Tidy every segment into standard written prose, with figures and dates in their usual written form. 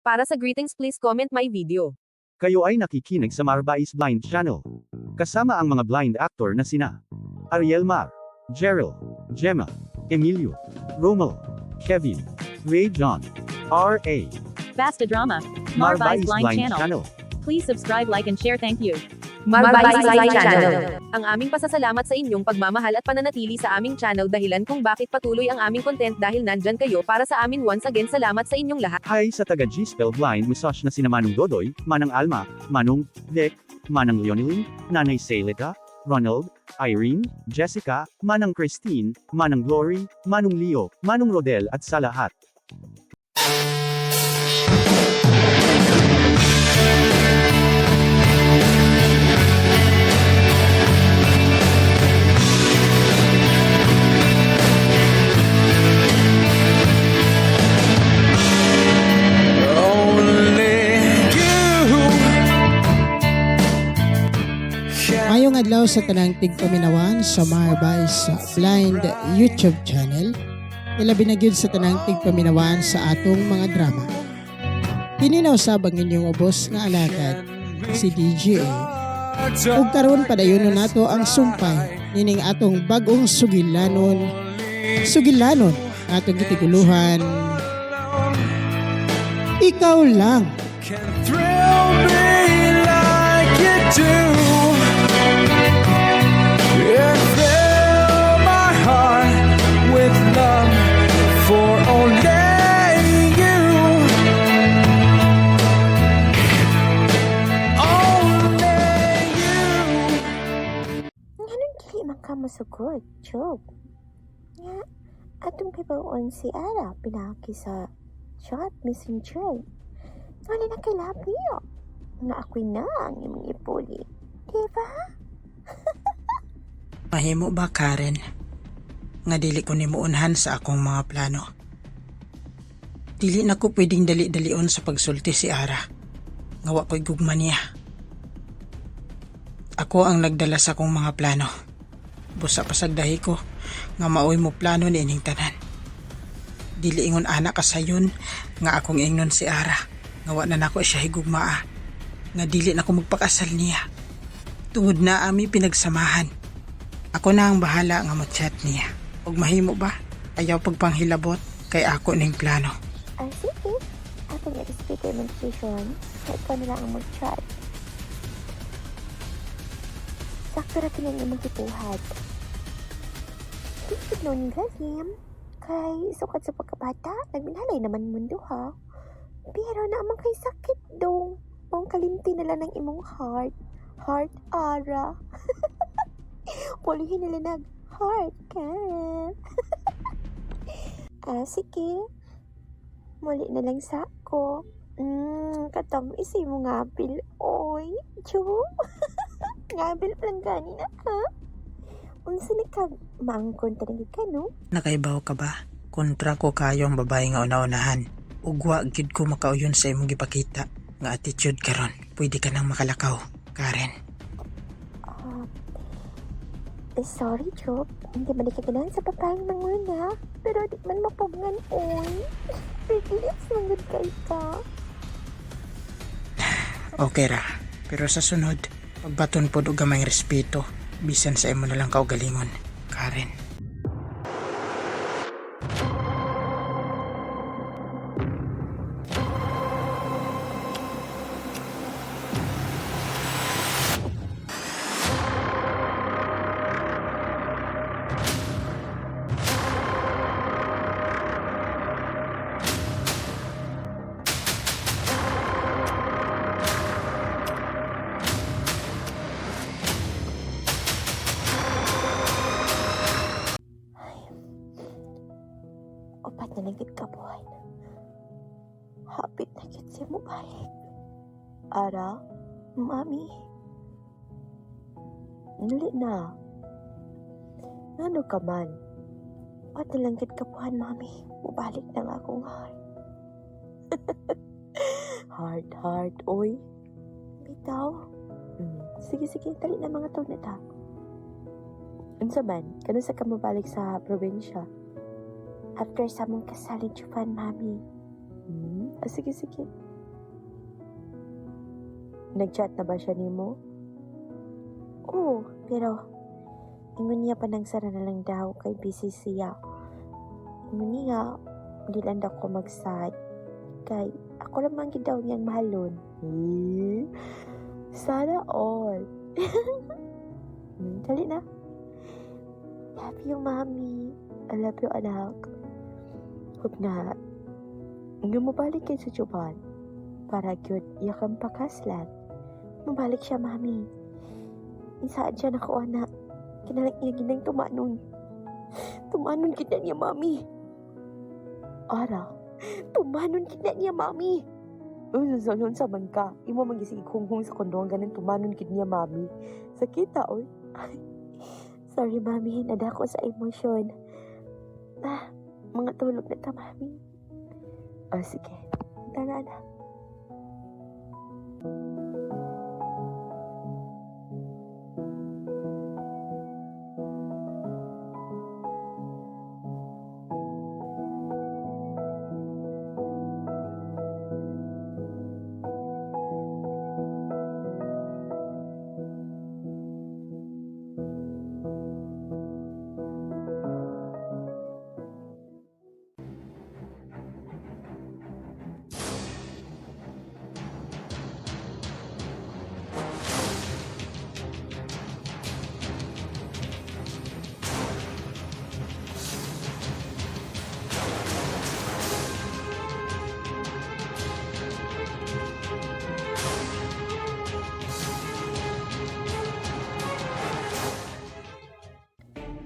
Para sa greetings, please comment my video. Kayo ay nakikinig sa Marbais Blind Channel. Kasama ang mga blind actor na sina Ariel Mar, Gerald, Gemma, Emilio, Romel, Kevin, Ray John, R.A. Basta Drama. Marbais Marbais Blind Channel. Please subscribe, like and share. Thank you. Marbais Blind Channel. Ang aming pasasalamat sa inyong pagmamahal at pananatili sa aming channel, dahilan kung bakit patuloy ang aming content dahil nandyan kayo para sa amin. Once again, salamat sa inyong lahat. Hi sa taga G-Spell Blind Massage na sina Manong Dodoy, Manang Alma, Manong Vic, Manang Leonilyn, Nanay Sailita, Ronald, Irene, Jessica, Manang Christine, Manang Glory, Manong Leo, Manong Rodel at sa lahat. Only you. Mayong adlaw sa tanang tigpaminawan sa Marbay sa Blind YouTube channel. Ilabi na gyud sa tanang tigpaminawan sa atong mga drama. Kini na usab ang inyong ubos nga alagad, si DJA. Ug karon padayonon nato ang sumpay nining atong bag-ong sugilanon. Sugilanon atong gitiguluhan. Ikaw Lang. Can thrill me like you do. And fill my heart with love for only you. Only you. Nganong dili man ka mosugod, Job? Nga, atong pibawon si Ara pinaki sa chat messenger. Wala na kay love niyo. Nga ako'y na ang imong ipuli. Diba? Mahimo ba, Karen, nga dili ko nimuunhan sa akong mga plano? Dili na ko pwedeng dali-dalion sa pagsulti si Ara. Nga wa ko'y gugma niya. Ako ang nagdala sa akong mga plano. Busa pasagdahi ko nga maoy mo plano ni ining tanan. Dili ingon ana ka sayon nga akong ingnon si Ara. Nga wa na nako siya higugmaa. Nga dili na ko magpakasal niya. Tungod na ami pinagsamahan. Ako na ang bahala nga mo-chat niya. Ug mahimo ba? Ayaw pagpanghilabot kay ako ning plano. Ah, sige. Atong i-respeto imong decision. Nga ikaw na lang ang mag-chat. Sakto ra kini ang imong gibuhat. Di gid noon lalim. Kay sukad sa pagkabata, nagminhalay naman mundo ha. Pero naamang kay sakit dong. Maong kalimti na lang ng imong heart. Heart ara. Pulihin nila nag heart, Karen. Ah, sige. Muli na lang sa ako. Katamis mo ngabil, oy. Chu. Ngabil pa lang gani na, ha? Unsa ni ka maangkon talaga ka, no? Nakaibaw ka ba? Kontra ko kayo ang babae nga una-unahan. Ug wa gid ko makauyon sa imong gipakita nga attitude karon. Pwede ka nang makalakaw, Karen. Ah, sorry, Job. Hindi man ka ganahan sa babaeng manguna. Pero di man mapugngan, oy. Relax man gud kay ka. Okay ra. Pero sa sunod, pagbaton pod og gamay respeto bisan sa imo na lang kaugalingon, Karen. 4 na lang gid ka buwan. Hapit na gid siya mobalik. Ara, mami. Nuli na. Ngano ka man? 4 na lang gid ka buwan, mami. Mobalik na nga akong heart. Heart, heart, oy. Bitaw. Sige, sige, dali na mga tawag na ta. Unsa man, kano sa ka mobalik sa probinsya? After sa mong kasal ni Juan, mami. Ah, sige, sige. Nagchat na ba siya nimo? Oo, pero ingon niya panagsara na lang daw kay busy siya. Ingon niya, di lang daw ko mag-sad. Kay ako lang man gid daw niyang mahalon. Eh, sana all. Dali na. Love you, Mami. I love you, anak. Hope na nga mabalik kayo sa Japan para gyud iya kang pakaslan. Mabalik siya, Mami. Isaan siya nakuha na kinalang iya ginang tumanon. Tumanon kita niya, Mami. Ara, tumanon kita niya, Mami. Unsa sa man ka? Imo man gisig hunghong sa kondong ganin tumanon kid niya, Mami. Sakita, oy. Sorry, Mami. Nadako sa emosyon. Ah, mga tulog na ta, Mami. Oh, sige. Tara na.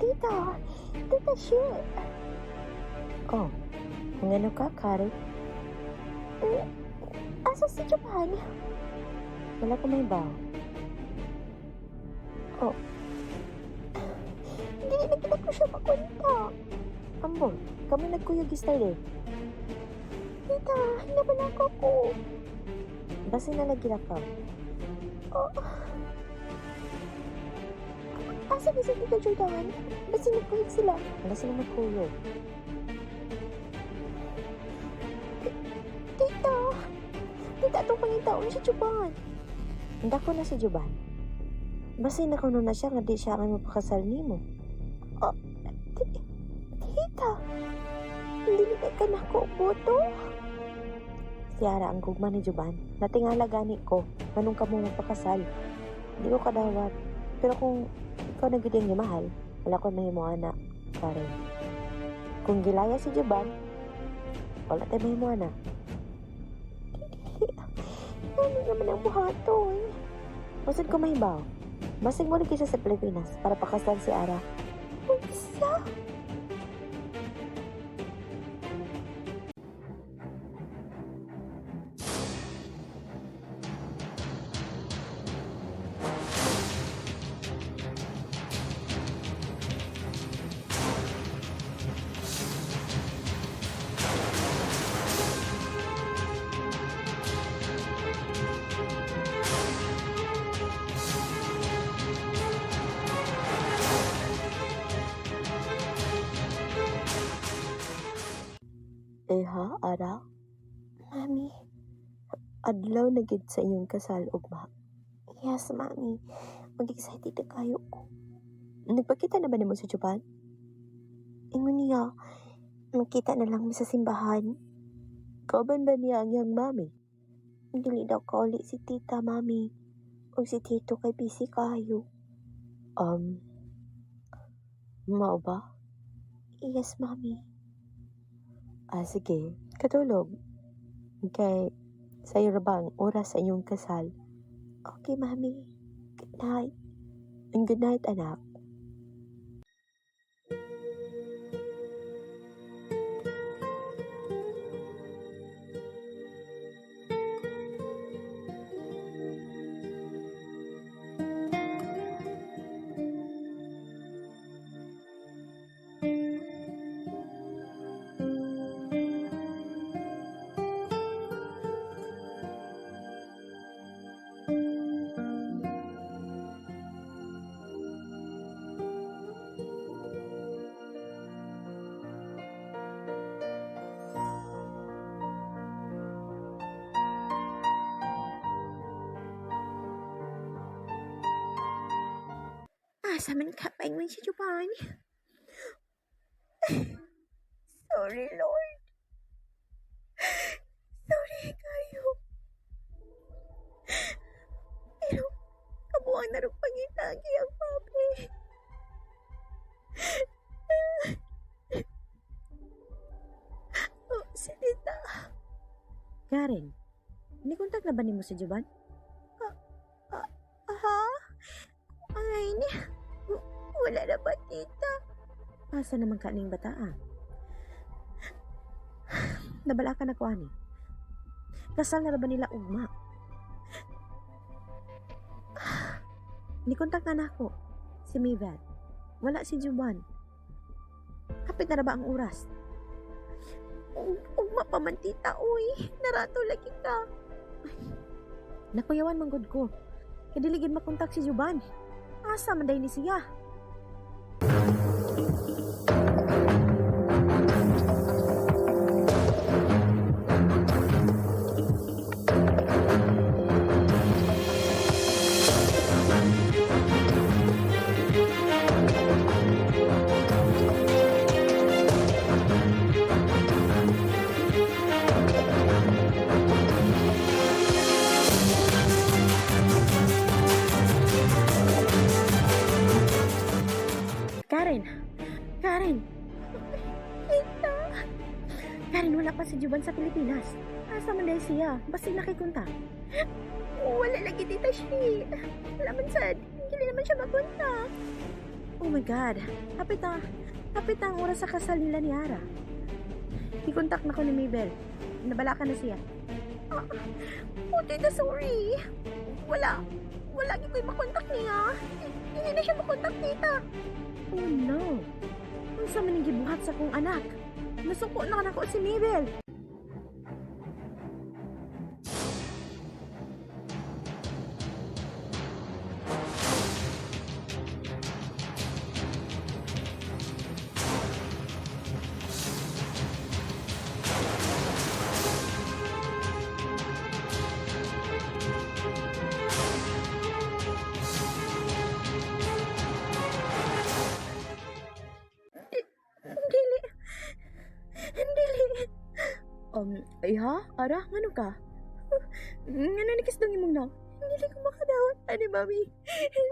Tita! Tita, shit! Oh, ngano ka, Kari? Eh, asa si Japan? Wala ko may baw. Oh. Hindi na kita ko siya makunta. Ambon, kami nagkuyog style eh. Tita, nabalako ko. Basta nalagi na ka. Oh. Asa ba si Tita Jordan? Basta nagkuyog sila. Wala sila nagkuyog. Tita! Tita, itong pangitaon si Juban. Hindi ko na si Juban. Basta nakuno na siya nga di siya ang mapakasal nimo. Oh, tita! Hindi na ka na ko boto. Si Ara ang gugma ni Juban. Natingala gani ko. Manong ka mo mapakasal. Hindi ko kadawat. Pero kung ikaw na gid ang mahal, wala ko mahimo ana, Karen. Kung gilaya si Juban, wala tayo mahimo ana. Ano naman ang buhaton? Masad ko mahibaw. Masig mo siya sa Pilipinas para pakasal si Ara. Unsa? Eh ha, Ara? Mami, adlaw na gid sa inyong kasal, ugma. Yes, Mami. Mag-excited na kayo ko. Nagpakita na ba nimo si Juban? Ingon niya, magkita na lang mi sa simbahan. Kauban ba niya ang iyang mami? Dili daw kauli si tita, mami. O si tito kay busy kayo. Mao ba? Yes, mami. Ah, sige. Katulog. Kay, sa'yo ra ba ang oras sa inyong kasal? Okay, mami. Good night. And good night, anak. Asa man ka paingon si Juban? Sorry, Lord. Sorry kayo. Pero, kabuang na rin pangitagi ang papi. Oh, si tita. Karen, ni-contact na ba nimo si Juban? Ah, ha? Ay, ni, wala na ba, tita? Asa naman ka ning bataa? Nabala ka na ko, ani. Kasal na ra ba nila ugma? Ni-contact na nako si Maybeth. Wala si Juban. Kapit na ra ba ang oras? Ugma pa man, tita, uy. Narato lagi ka. Ay, nakuyawan man gud ko. Kay dili gid makontak si Juban. Asa man day ni siya? Karen! Karen! Tita! Karen, wala pa si Juban sa Pilipinas. Asa man dahil siya? Basig nakikunta. Wala lagi, Tita Shi. Wala man sad. Hindi naman siya makunta. Oh my God. Hapit na. Hapit na ang oras sa kasal nila ni Ara. I-contact na ko ni Mabel. Nabala ka na siya. Ah, oh, Tita, sorry. Wala. Wala gid ko'y makontak niya. Hindi na siya makontak, Tita. Oh no. Unsa man ning gibuhat sa akong anak? Nasuko na nako si Mabel. Dili. Dili. Ay ha? Ara, ngano ka? Ngano ni kisdong imong na? Dili ko makadawat ani mami.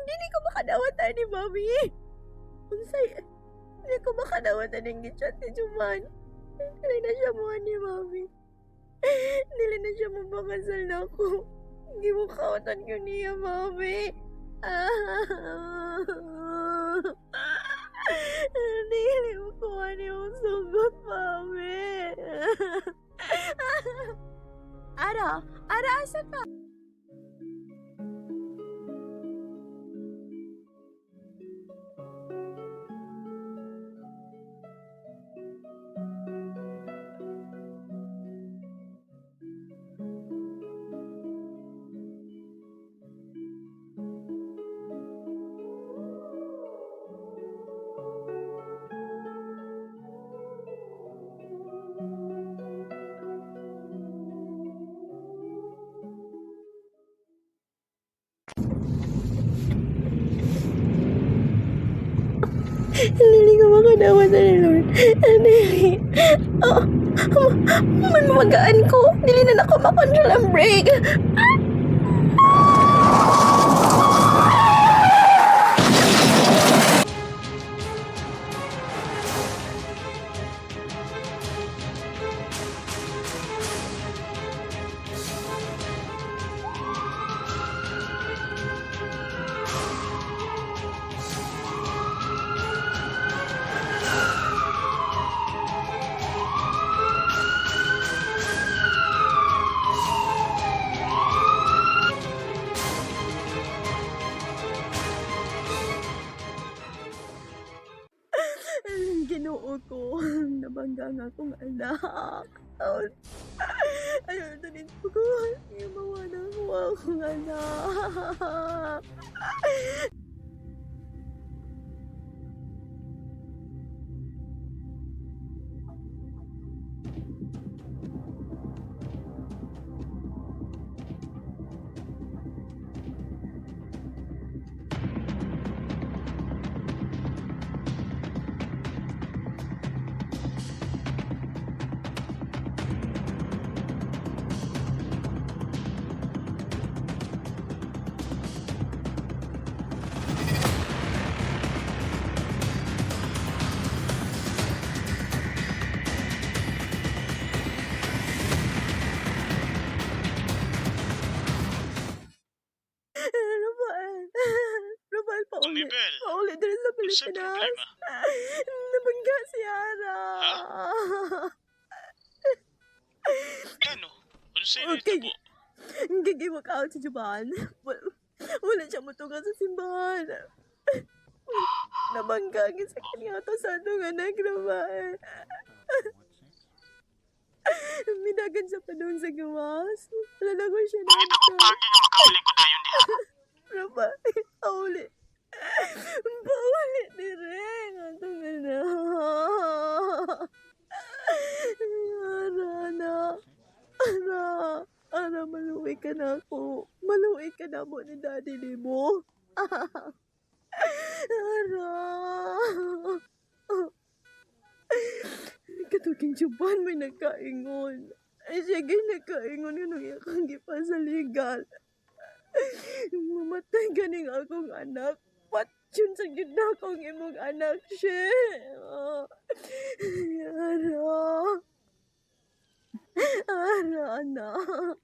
Dili ko makadawat ani mami. Unsay? Dili ko makadawat ani gichat ni Juman. Dili na siya mo ani mami. Dili na siya mo makasal na ako. Gimukawatan ko niya, mami. Ah. Dili mo kuha niyong sugot, mami. Ara, Ara, asa ka? Hindi ko makadawa sa ni Lord. Dili. Oh, man magaan ko. Dili na nako makontrol ang brake. Ginoo ko, nabangga nga akong anak. Ayaw, tanin ko. Imawa na ko akong anak. Pauli. Mabel. Pauli diri sa Unsay Pilipinas. problema? Nabangga si Ara. Kano? Unsay Okay. nahitabo? Gigiwak out si Juban. Wala siya mutungan sa simbahan. Nabangga ang sa kanya ato sa atong anak na bae. Minagan siya pa doon sa gawas. Wala na ko siya Pangita ko nanta. pagi nga makabalik ko dayon diha. Raba, pauli. Pauli dire. Atong anak. Ara na. Ara. Ara, maluwi ka na ako. Maluwi ka na mo ni daddy ni mo. Ara. Katuging Japan may nagkaingon. Ay, sige, nagkaingon yun ang iyakang gipasaligal. Mamatay ganing akong anak. Patyon sa gid na akong imong anak, she. Ara. Ara, anak.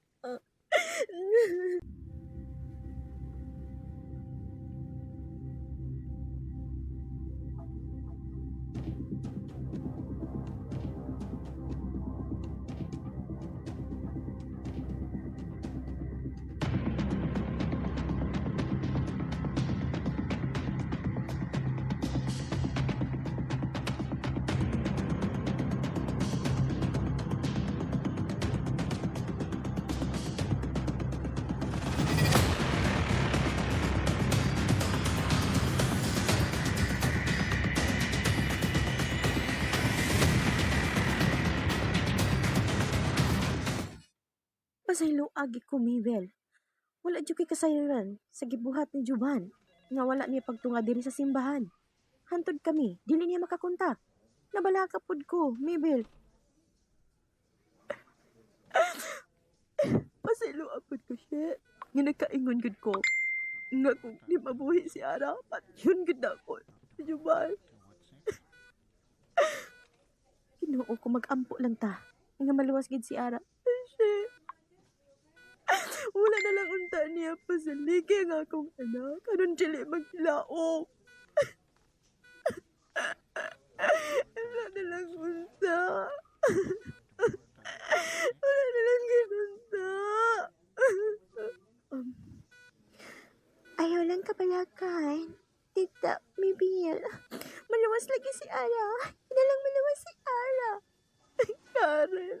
Pasaylo agi ko, Mabel. Wala jud kay kasayran sa gibuhat ni Juban nga wala niya pagtunga diri sa simbahan. Hantod kami, dili niya makakontak. Nabalaka pud ko, Mabel. Pasaylo apod ko siya. Nga nagkaingon gud ko. Nga kung di mabuhi si Ara, patyon gud ako. Si Juban. Ginoo ko, mag-ampo lang ta. Nga maluwas gid si Ara. Shit. Wala na lang unta niya pasaligi ang akong anak. Aron dili maglaom. Wala na lang unta. Wala na lang ginunta. Ayaw lang kabalakan. Tita, Mabel. Maluwas lagi si Ara. Ina lang maluwas si Ara. Karen.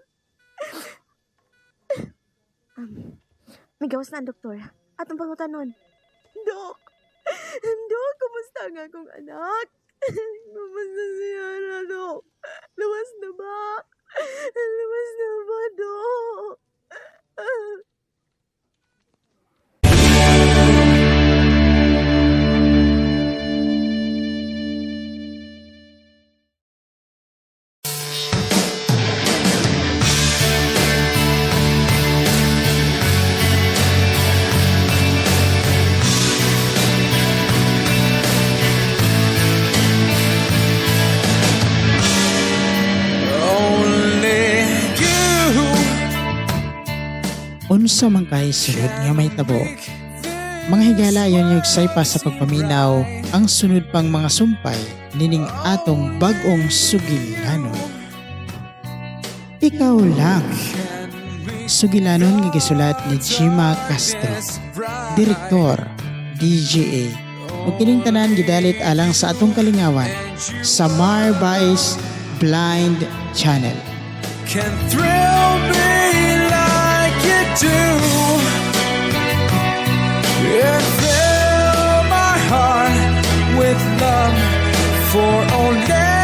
May gawas na ang doktor. Atong pangutanon. Dok! Dok, kumusta ang akong anak? Kumusta si Ara, Dok? Luwas na ba? Luwas na ba, Dok? Only you Unsa man kay sunod nga mahitabo? Mga higala, yon yung pa sa pagpaminaw ang sunod pang mga sumpay nining atong bag-ong sugilanon. Ikaw lang. Sugilanon nga gisulat ni Gima Castro, Direktor, DGA. Ug kining tanan gidalit alang sa atong kalingawan sa Marbais Blind Channel. Can thrill me like you do. And fill my heart with love for only